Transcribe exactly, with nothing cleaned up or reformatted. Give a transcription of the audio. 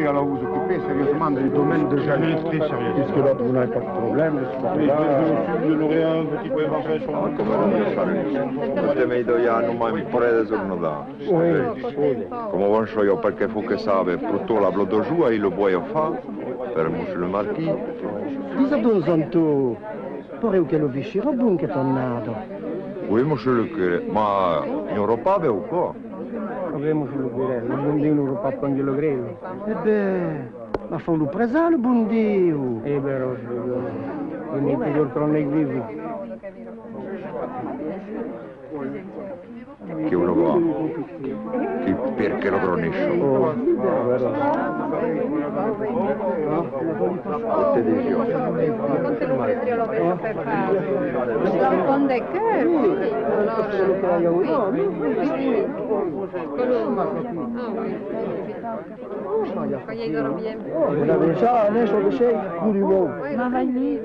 Allez vous occuper sérieusement du domaine de Jeannette, très sérieux. Puisque l'autre, vous n'avez pas de problème, de ce côté-là. Oui, je, je suis de Lorient, un petit peu éventré sur mon... Ah, comme on dit, ça, le thème, il doit y avoir au moins près des journaux. Oui, oui. Coma bon soi jo, perqué fau que sabe, pro tot la blòta joa, e lo boi o fa, per Monsieur le Marquis. Disa donc, Antò, pareu que lo vin sirà bon questa annada. Oui, monsieur le curé, ma un repas, ben, o quoi? Ah ben, monsieur le curé, lo bon Diu nos repart pas en lo grelo. E ben, ma fau lo presar, lo bon Diu. E ben, Rosa, lo, lo, lo, lo, lo, Que lo va, que perqué lo gronisson. Oh, te disi. Quand de que, oui, alors, oui, oui, oui, oui. Quello, ah, oui. Quand il dort bien. Una pensada, adesso che sei, pure voi. Ma vai lì.